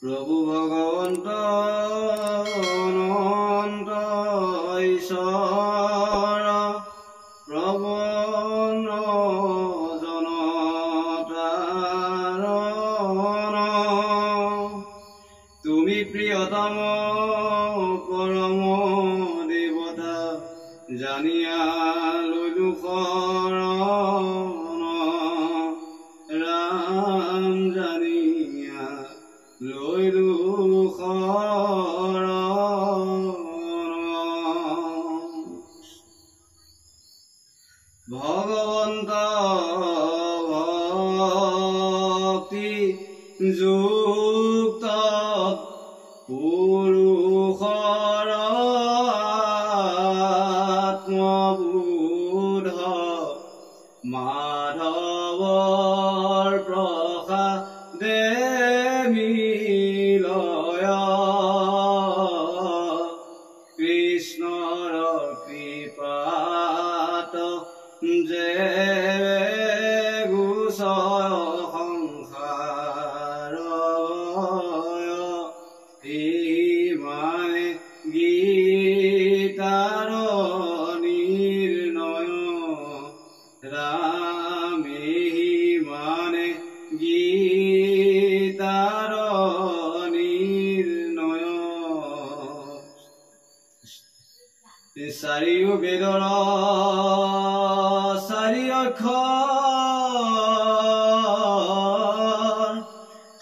প্ৰভু ভগৱন্ত অনন্ত ঈশ্বৰ, প্ৰৱণ জনতাৰণ, তুমি প্ৰিয়তম পৰম দেৱতা, জানিয়া লৈলো শৰণ। ৰাম, জানিয়া লৈলো শৰণ। ভগৱন্ত ভক্তি যুক্ত পুৰুষৰ আত্মবোধ, মাধৱৰ প্ৰসাদে মিলয়। কৃষ্ণৰ কৃপাত যে গুচয় সংসাৰ, এই মানে গীতাৰ নিৰ্ণয়। ৰাম, মানে গীতাৰ নিৰ্ণয়। চাৰিও বেদৰ চাৰি অক্ষৰ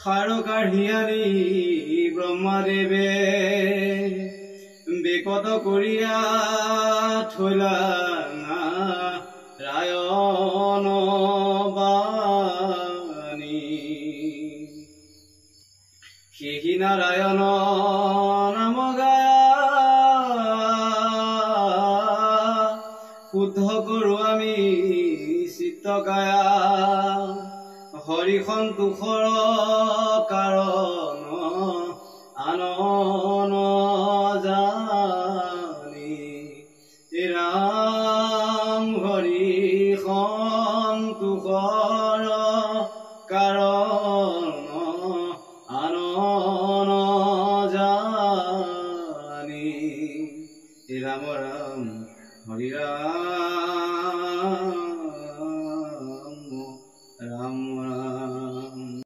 সাৰ কাঢ়ি আনি ব্ৰহ্মাদেৱে বেকত কৰিয়া থৈলা নাৰায়ণ বাণী। সেহি নাৰায়ণ নাম গায়া শুদ্ধ কৰো আমি চিত্ত কায়া। হৰি সন্তোষৰ কাৰণ আনন জানি। ৰাম, হৰি সন্তোষৰ কাৰণ আনন জানি। ৰাম ৰাম হৰি ৰাম।